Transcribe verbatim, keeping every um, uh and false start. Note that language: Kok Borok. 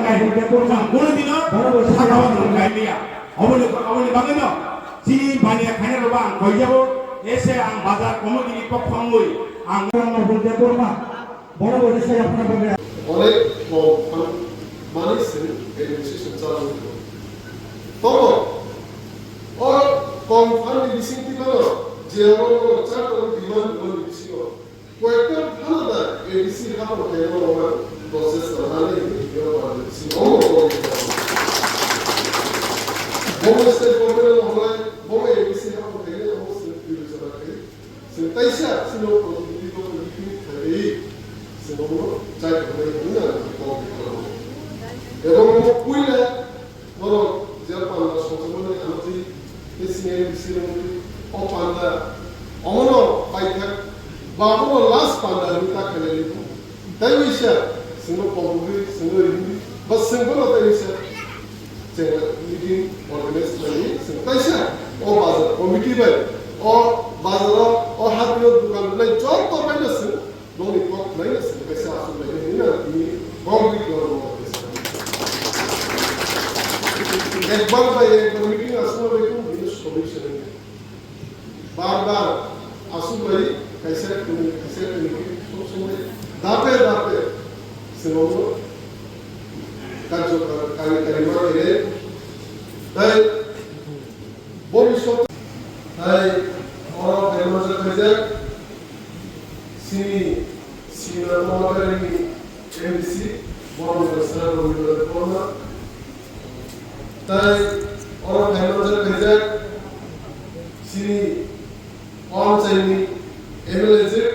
Ang kono dino sakao nwng kaimaya. Oboni, oboni bagwino chini baniya khainai rokbo ang koijabo, ese ang bazar committee ni pokho wngwi ang Debbarma, borok bo sai aphano bagwi. Onek kok phan mani se administration chalwi tongo. Tobo o kok phan ni bising twi mano je oro no charta demand ni bising o. Koyekta phan da A D C haphang khaina rok no process rwna le hini yo ba de si no mo ko. Bo state government no hwnai bo A D C haphang khaina rok se bibechara khai. Se taisa sino protignidhi ko meeting khai se no chai khai na ko ko. Ebong mo puila Borok je panda songchomani amtwi tei sini bising wngwi o panda omono paithak ba omono last panda hinwi ta khainai tong. Tei wisa singno kobogwi singno rimwi ba singbono tei wisa cheng meeting organize khlaiwi sing taisa o bazar committee bai o bazaro o hatio dukan rwnai joto baino sing Nokni kok khlaina simi kaisa aswk lainai hwnwi ang tini kok ri khlaro. Ekbar bai ekbar meeting aswk bai kung bini solution. Bar bar aswk bai kaisa kung kaisa kung sob somoi dape dape swngo karjo kari kari ma kere. Tai Bhobishyot hai oro khaimajak khaijak sini sina tomakarni M D C borok ni sara rok ni borok ni korma tai oro khaimajak khaijak sini Panchayni M L A je